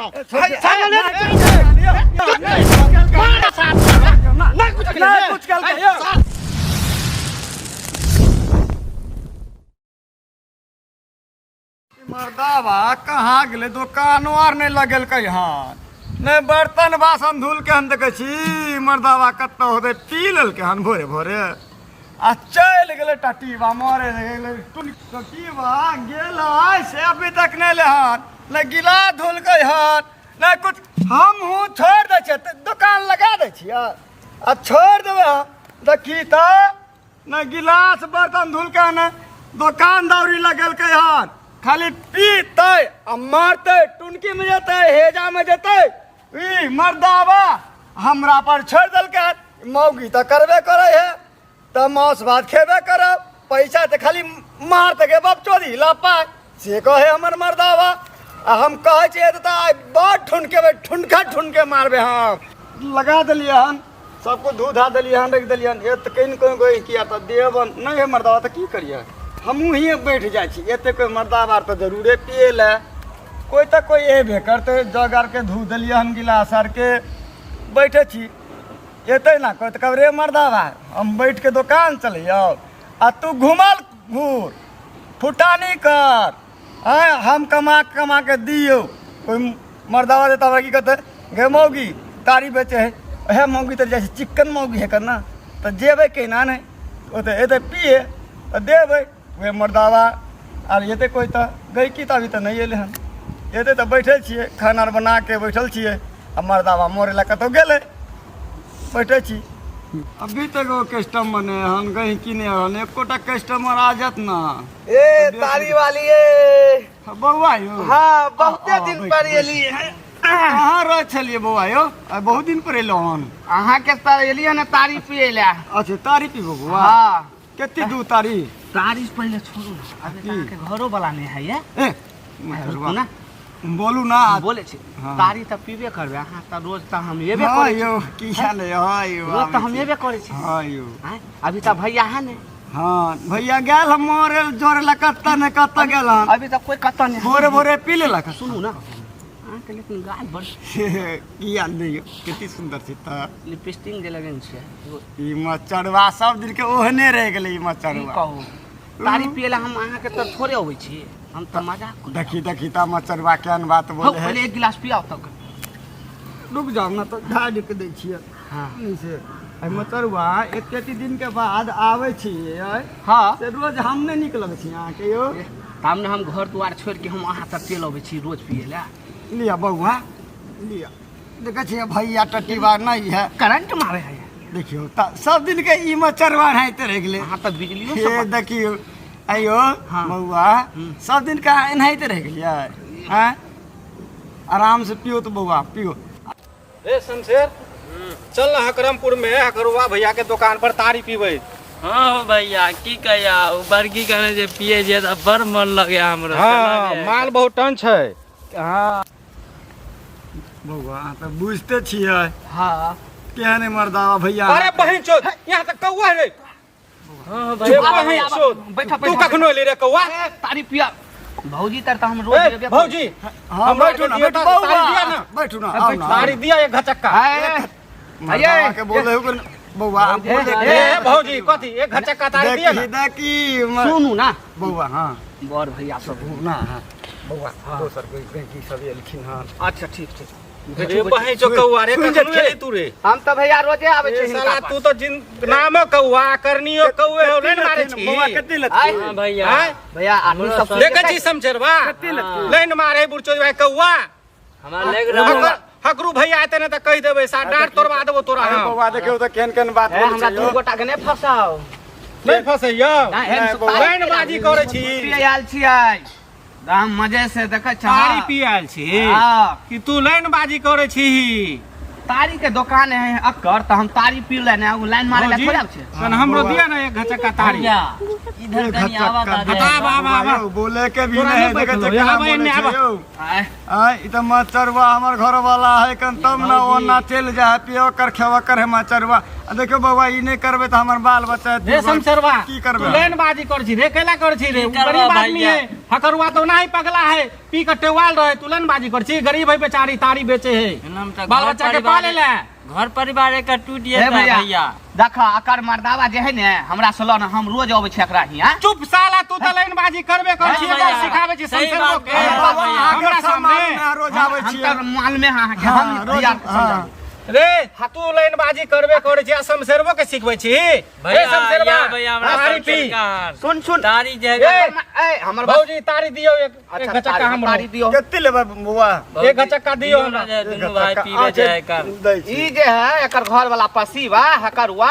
नहीं कुछ नहीं कुछ कल के मर्दावा कहाँ गेलै? दोकानो आर नहि लगेलकै हन, नहि बर्तन बासन धुलकै हन। देखै छी मर्दावा कतऽ होतै, पी लेलकै हन भोरे भोरे आ चलि गेलै टटीबा मरे गेलै। टटीबा गेलै से अभी तक नहि एलै हन, नहि गिलास धुलकै हन नहि कुछ। हमहूँ छोड़ि दै छियै तऽ दोकान लगा दै छियै आ छोड़ि देबै हम। देखी तऽ नहि गिलास बर्तन धुलकै, ने दोकान दौरी लगेलकै हन, खाली पीतै आ मारतै, टुनकीमे जेतै, हेजामे जेतै। ई मर्दाबा हमरा पर छोड़ि देलकै हन। मौगी तऽ करबे करै है तऽ मांस भात खेबे करब, पैसा तऽ खाली मारतै गे बाप चोरी लपा से कहे हमर मर्दाबा। आ हम कहै छियै तऽ आइ बड़ ठुनकेबै, ठुनका ठुनके मारबै। हम लगा देलियै हन, सबको धो धा देलियै हन, रखि देलियै हन। एत कहीं कोई कोई किया तऽ देबन नहि है मर्दाबा तऽ की करियै? हमहूँ हियाँ बैठ जाइ छी। एते कोइ मर्दाबा आर तऽ जरूरे पियै लए कोइ तऽ कोइ एबे करतै। जग आरके धो देलियै हन, गिलास आरके, बैठे छी। एतै ने कोइ तऽ कहबै रे मर्दाबा, हम बैठके दोकान चलैयौ आ तू घुमल घूर फुटानी कर। आँय, हम कमा कमा के दियौ। कोइ मर्दाबा देता हमरा की कहतै? गे मौगी तारी बेचे है, हे मौगी तऽ जाइ छै, चिक्कन मौगी है करना तऽ जेबै केना नहि ओतऽ एतै पिए तऽ देबै उहे मर्दाबा आर। एतै कोइ तऽ गैकी तऽ अभी तऽ नहि एलै हन। एतै तऽ बैठल छियै, खाना आर बना के बैठल छियै आ मर्दाबा मरे लए कतहु गेलै, बैठे छी। अभी तक ओ कस्टमर नहि हन, गहिकी नहि हन, एकोटा कस्टमर आ जायत ना। ए तारी वाली ए। बौआ यौ। हाँ, बहुते आ, दिन बैठ, पर बैठ। एली है। कहाँ रहै छलियै बौआ यौ? आइ बहुत दिन पर एलहुँ हन। अहाँ के तऽ एलियै ने तारी पियै लए। अच्छा, तारी पीबो बौआ? हाँ। कते दू तारी? तारी से पहिले छोड़ू ने, अभी की? तऽ अहाँके घरो वाला नहि है ये। ए रुकू ना। बोलू ना। बोले छी। हाँ। तारी तऽ पीबे करबै अहाँ तऽ रोज तऽ हम एबे हाँ करै छी। यौ, की हाल है? हाँ यौ। रोज तऽ हम एबे करै छी। हाँ यौ। आँय, अभी तऽ भैया है ने? हाँ, भैया गेल हम मरे जोरे ला, कत्ता ने कत्ता गेल हन। अभी तऽ कोई कतऽ नहि। भोरे भोरे पी लेलक। सुनू ने, अहाँके लेकिन गाल बड़ की हाल नहीं यौ, कते सुंदर छै तऽ। लिपस्टिक जे लगेने छियै। ई मचरवा सब दिन के ओहने रहि गेलै ई की मचरवा। कहू, तारी पियै लए हम अहाँके तऽ थोड़े अबै छी, हम तऽ मजाक करै। देखी देखी तऽ मचरवा केहन बात हौ, बोले है। पहिले एक गिलास पियाउ तब। रुक जाउ ने तऽ ढारि के दै छियै। हाँ। नहीं से एहि मचरवा एते एते दिन के बाद आबै छियै। हाँ। से रोज हम नहि नीक लगै छी अहाँके यौ? तब ने हम घर दुआर छोड़ि के हम अहाँ तक चलि अबै छी रोज पियै लए। लिअ बौआ लिअ, देखै छियै भैया टटीबा नहि है। करंट मारे है। देखियौ तऽ सब दिन के ई मचरवा एनाहिते रहि गेलै। अहाँ तऽ बिजलियो हे से देखियौ अयो। हाँ। बौआ, सब दिन का एनाहिते रहि गेलियै। आँय, आराम से पियो तऽ बौआ पियो। ए शमशेर, चल ना हकरमपुर में हकरुआ भैया के दुकान पर तारी पीबै। हाँ हो भैया, की कहिया, ओ बड़की कहने जे पिए जे तऽ बड़ मन लगैया हमरो। हाँ, माल बहुत टन छै। हाँ। बौआ, अहाँ तऽ बुझिते छियै। हाँ। केहन मर्दावा भैया। अरे बहिन चोद, यहाँ तऽ कौआ है रे। हाँ ए भैया। बहिन चोद, बैठा तू बैठा। कखनो एली रे कौआ? ए, तारी पिया भौजी तर तऽ हम रोज ए एबे करै। भौजी, हाँ, हमरा बैठू ना, के बैठू दिअ बौआ, तारी दिअ ना। बैठू ना, आउ ना। तारी दिया एक घचक्का। ए, मर्दावा के बोले हो बौआ, बोले के। ए भौजी, कथी एक घचक्का तारी दिया देखी ना। देखी सुनू ना। बौआ। हाँ बड़ भैया सब ना। हाँ बौआ, दोसर कोई गैंकी सब एलखिन हन। अच्छा ठीक ठीक। रे बहिन चो कौआ रे, सुनि कखनो जेतै। एली तू रे? हम तऽ भैया रोजे आबै ए छी हिनका साला पास। तू तऽ जिन नामो कौआ करनियो कौए हो, नहीं मारे छी। बौआ कते आय, लत्ती? हाँ भैया। आय? भैया आदमी सब हमरो देखै छी समझेरवा, लाइन मारे बुढ़चो भाई कौआ। हमरा लग रहल। हकरू भैया एते ने तऽ कहि देबै सा डाँट तोड़वा देबो तोरा। अरे हम बौआ, देखियौ तऽ केहन केहन बात ए, बोलै हमरा छै दू यौ। गोटा के नहि फसाउ। नहि फसैयौ। नहि, हेन नहि, बौआ। लाइन बाजी करै छी। पियै आयल छियै, हम मजे से देखै छी। तारी पी आयल छी? हाँ। कि तू लाइन बाजी करै छी? तारी के दोकान है अक्कर, तऽ हम तारी पी ले ने, ओ लाइन मारे ले भौजी, थोड़े आबै छै। तहन हमरो दिया ना एक घचक्का तारी। भैया इधर कनी आवा घचक्का। ता। आब, आब, आब। यौ, बोले के भी तोरा नहीं नहि देखै बैठलो, छै केना आब बोलै एन्ने छै आब। यौ। आय, आय, ई तऽ मचरवा हमर घर वाला है कन, तब ना ओना चलि जाइ है, पियो कर खेबो कर है मचरवा। आ देखियौ बौआ ई नहि करबै तऽ हमर बाल बच्चा रे शमशेरवा की करबै तू लाइनबाजी कर छी रे कैला कर छी रे की उ करबा गरीब आदमी भैया? है हकरुआ तो ओना ही पगला है पी के टेवाल रहे तू लाइनबाजी कर छी गरीब है बेचारी तारी बेचे है हम तऽ बाल घर बच्चा के परिवार- पाले ला घर परिवार एकर टूट हे जेतै भैया भैया देख अकर मर्दावा जे है ने हमरा से ल ने हम रोज अबै छी एकरा हियाँ चुप साला तू तऽ लाइनबाजी करबे कर छी हाँ एकरा भैया, सिखाबै छी सही शमशेरवा बात के कहै बाबा, भैया। अहाँके हमरा सामने समाजमे रोज आबै हम छियै तऽ मालूमे है अहाँके हाँ, हम रोज- भैया हाँ। समझाबै। रे तू लाइनबाजी करबे करे छी आ शमशेरवो के सिखबै छी रे भैया शमशेरवा या भैया हमरा तारी पी शमशेर कहाँ? सुन सुन तारी जे ए, ए हमर बात भौजी तारी दियौ एक एक अच्छा घचक्का तारी हमरो तारी दियौ कते लेबै बौआ एक घचक्का दियौ हमरा जे दुनू भाई पीबे जाए कर दै छी ई जे है एकर घर वाला पसीबा हकरुआ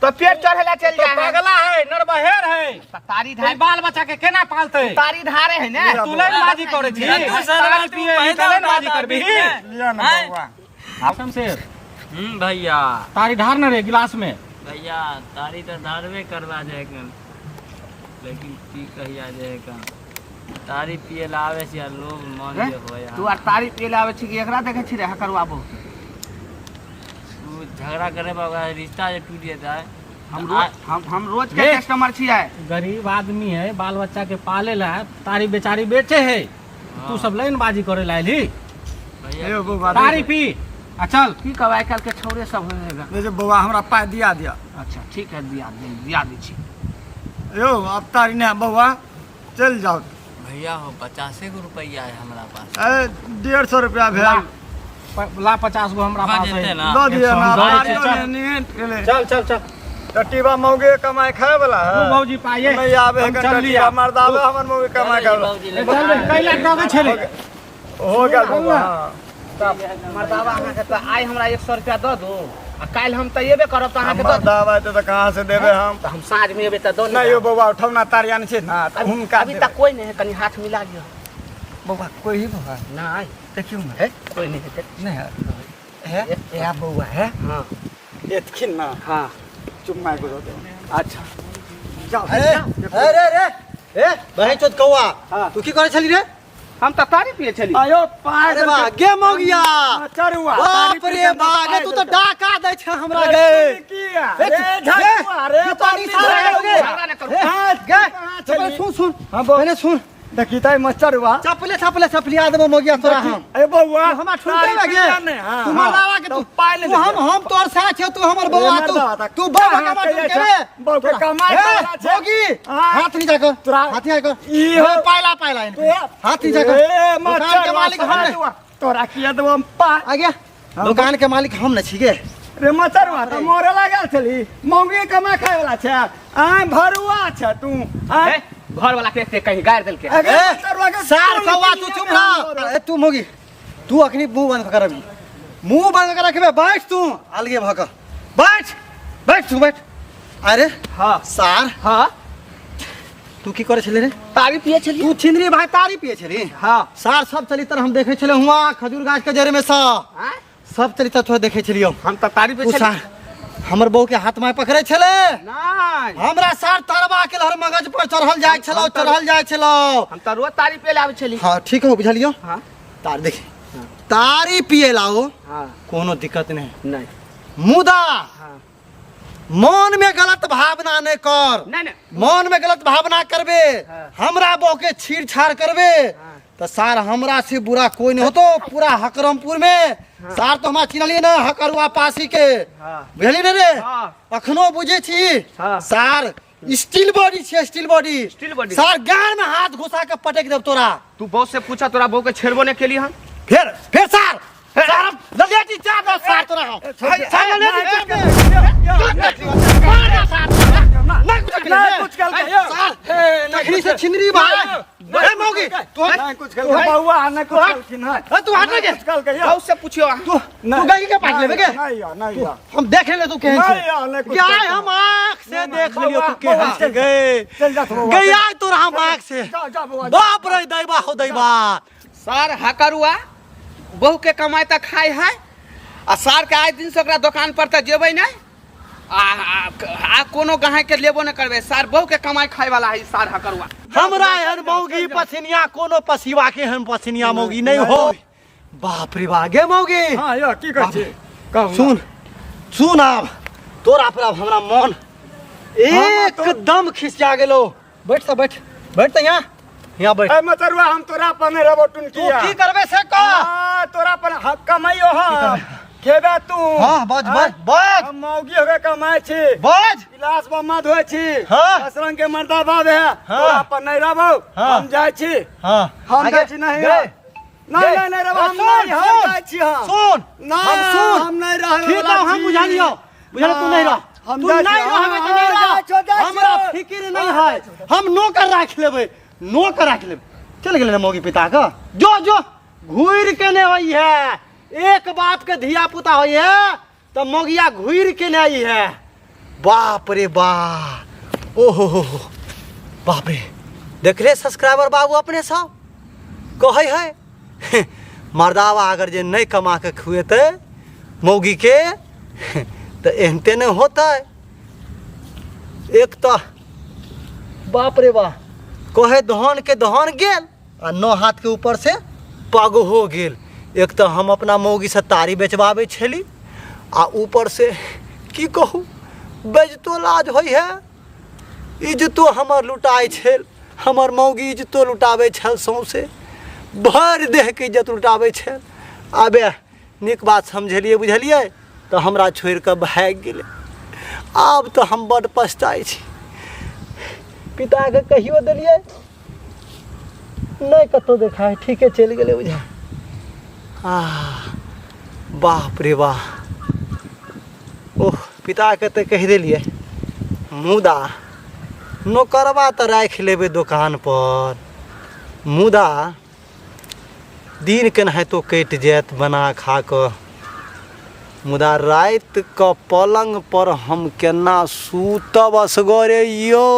तो पेट चढ़ेला चल तो जाए है पगला है नरबहेर है त तारी तो धार बाल बच्चा के केना पालते तारी धारे है ने तू लाइनबाजी करे छी तू साला तारी तू पिए पैदा लाइनबाजी उठा करबी लिअ ने आँय? बौआ शमशेर भैया तारी ढार न रे गिलास में भैया तारी तऽ धारबे करबा जाए कन लेकिन की कहिया जाए कन तारी पिए ला आवे छै आ लोग मन जे होय तू आर तारी पिए ले आबै छी कि एकरा देखै छी रे हकरुआ बहुत तू झगड़ा करे पर ओकरा रिश्ता जे टूट जेतै हम रोज हम रोज के रे। कस्टमर छियै गरीब आदमी है बाल बच्चा के पाले ला तारी बेचारी बेचे है तू सब लाइनबाजी करे ला अयली भैया यौ बौआ तारी पी आ चल की कहब आइ काल्हि के छौरे सब होइ है देखियौ बौआ हमरा पाइ दिया दिअ अच्छा ठीक है दिया दिया दै छी यौ अब तारी नहि बौआ चलि जाउ भैया हो 50 गो रुपैया है हमरा पास ए 150 रुपया ला भेल ला 50 गो हमरा भऽ पास जेतै है ना दऽ दिअ ना दऽ दै तारियो चल। नहि निहन गेलै चल चल चल टटीबा मौगे कमाइ खाय वाला तू है भौजी पाइए नहीं आवे हम है चल लिया टटीबा मर्दावे हमर मौगे कमाइ खाय वाला बाबूजी ले चल रे कैला डगे छे रे हो गेल बौआ हाँ। तब मर्दावा अहाँके तऽ आइ हमरा 100 रुपया दऽ दू आ काल्हि हम तऽ एबे करब तऽ अहाँके दऽ हमर दावा तऽ कहाँ से देबै हम तऽ हम साँझमे एबै तऽ दऽ नहि यौ बौआ उठौना तारिया नहि छै ना तऽ हुनका अभी तक कोई नहीं है कनी हाथ मिला लिअ बौआ कोई ही बौआ नहीं देखियौ ने है कोई नहीं है नहि है है या बौआ है हाँ एतखिन ना हाँ चुम्मा एगो दऽ देबै अच्छा जाउ अरे अरे रे ए बहन चोद कौआ हाँ। तू की करै छली रे हम तऽ तारी पिए छली आयो पाइ अरे बा गे मौगिया चरुआ बाप रे बा गे तू तऽ डाका दै छै हमरा गे किया ए, रे झटुआ रे तू तऽ निशाना रे गे। झगड़ा नहि करू हाँ, गे कहाँ तो पहिले छली? सुन सुन हाँ, बोल। पहिले सुन देखी ताई मचरुआ चपले चपले चपलिया देबो मौगिया तोरा हम ए बौआ तू हमरा ठुनते लगे हाँ, तू हाँ। मर्दावा के तू पाइ ले तू हम तोर साथ छियौ तू हमर बौआ तू तू बौआ के हमरा ठुनके रे बौआ के कमाई ए, वाला छै। मौगी हाँ। हाथ नीचा कर तोरा- हाथ नीचा कर ई हो- ए, पाइला पाइला इनके। तोरा- हाथ नीचा कर ए, दुकान के मचरुआ, मालिक हम ने सराजुआ, तोरा किया देबो हम पाइ आ गया दुकान के मालिक हम ने छिगे रे मचरुआ तऽ मरे लागल छली मौगी कमा खाय वाला छै आय भरुआ छै तू आय ए, घर वाला के एते कहीं गारि देलकै अगे ए, मचरुआ के सार कौआ तू चुप रह ए तू मोगी तू अखनी मुंह बंद कर अभी मुंह बंद कर रखबे बैठ तू अलगे भऽ कऽ बैठ बैठ तू बैठ अरे हाँ सार हाँ तू की करै छली रे तारी पिए छलियै तू छिंदरी भाई तारी पिए छली हाँ सार सब चलितर हम देखे छले हुआ खजूर गाछ के जरे में सा आँय? सब चलितर तोरा देखे छलियो हम तऽ तारी पिए तू छलियै सार हमर बहू के हाथ में पकड़े छले नहि हमरा सार तरबा के हर मगज पर चढ़ल जाय छलो चढ़ल जाय छलो हम तऽ रोज तारी पिए ले आबै छली हाँ ठीक हो बुझलियो हाँ तार देखी तारी पिए लाओ हाँ कोनो दिक्कत नहीं नहि मुदा हाँ मन में गलत भावना नहीं कर नहि नहि मन में गलत भावना करबे हाँ। हमरा बहू के छीड़ छाड़ करबे हाँ। तो सार हमरा से बुरा कोई नहीं होतो पूरा हकरमपुर में सार तो हमरा चिन्हलिए ना हकरुआ पासी के हाँ बुझलिए ने रे हाँ। अखनो बुझे छी हाँ। सार स्टील बॉडी छै स्टील बॉडी स्टील बॉडी। सार गार में हाथ घुसा के पटक देब तोरा तू बहू से पूछा तोरा बहू के छेड़बो नहीं केली हम फिर फिर सार सार हम ललेटी चार दो सार तोरा हम सार ललेटी चार दे। मार दे सार ना कुछ नहीं कुछ कल के सार तखनी से छिंदरी भाई ए मौगी तू नहीं कुछ कल के बौआ नहीं कुछ कलखिन है ए, तू हट रे कुछ कल के बहू से पूछियो तू तू गई के पास लेबे के नहीं या नहीं या हम देख ले तू केहन नहीं यार, नहीं छै कुछ गया करता। हम आँख से देख लियो तू बौआ, केहन बौआ, छै गए चल जा बौआ गया तोरा हम आँख से जा जा बौआ बाप रे दैबा हो दैबा सार हकरुआ बहू के कमाई तऽ खाइ है आ सार के आइ दिन से ओकरा दोकान पर तऽ जेबै नहि आ आ आ कोनो गाहक के लेबो नहि करबै सार बहू के कमाई खाय वाला है ई सार हकरुआ हमरा एहन मौगी पसिनिया कोनो पसिवा के एहन पसिनिया मौगी नहीं हो बाप रे बा गे मौगी हां यो की कहै छी कहू सुन सुन आब तोरा पर आब हमरा मन एकदम खिसिया गेलो। बैठ सा, बैठ बैठ त यहाँ यहाँ बैठ। ए मचरुआ, हम तोरा पर नहीं रहबो तू टुनकिया। की करबे से कह। हाँ, तोरा पर हक कमाइयो हम खेबे तू। हाँ, बाज बाज बाज। हम मौगी होके कमाइ छी, बाज। गिलास बम्मा धोइ छी। हाँ। दस रंग के मर्दा बाब है। हाँ। तोरा पर नहीं रहबो। हाँ। हम जाइ छी। हाँ। हम आगे, जाइ छी। नहीं गए। नहीं गए। नहीं नहीं रहबो हम। सुन, नहीं, हम सुन, जाइ छी हम। सुन। नहीं, हम सुन। हम नहीं रहबे ठीक वाला है, हम छी। बुझा लियो, बुझा तू नहीं रह। हम तू जाइ छी। नहीं रहबे तऽ नहीं हाँ, रह। जाइ छो, जाइ छो। हमरा फिक्र नहीं है, हम नौकर राखि लेबै, नौकर राखि लेबै। चल गेलै ने मौगी पिता के, जो जो घुरि के नहि होइ है। एक बाप के धिया पुता होइ है तऽ मौगिया घुरि के नहि आई है। बाप रे बाप, ओहो हो हो, बाप रे। देखले सब्सक्राइबर बाबू, अपने सब कहै है मर्दावा अगर जे नहि कमा के खुएतै मौगी के तऽ एहनते नहि होतै। एक तऽ बाप रे बा कहे धन के धन गेल आ 9 हाथ के ऊपर से पग हो गेल। एक तऽ हम अपना मौगी से तारी बेचबाबै छली आ ऊपर से की कहू बेजतो लाज होइ है। इज्जतो हमर लुटाइ छल, हमर मौगी इज्जतो लुटाबै छल, सौँसे भरि देहके इज्जत लुटाबै छल। आबे नीक बात समझलियै बुझलियै तऽ हमरा छोड़ि कऽ भागि गेलै। आब तऽ हम बड्ड पछताइ छी। पिताके कहियो देलियै नहि, कतहु देखाय ठीके चलि गेलै बुझा। आ बाप रे बाह, ओह पिताके तऽ कहि देलियै, मुदा नौकरबा तऽ राखि लेबै दोकानपर, मुदा दिन केनाहितो कटि जायत बना खा कऽ, मुदा रातिके पलङ्गपर हम केना सूतब असगरे यौ।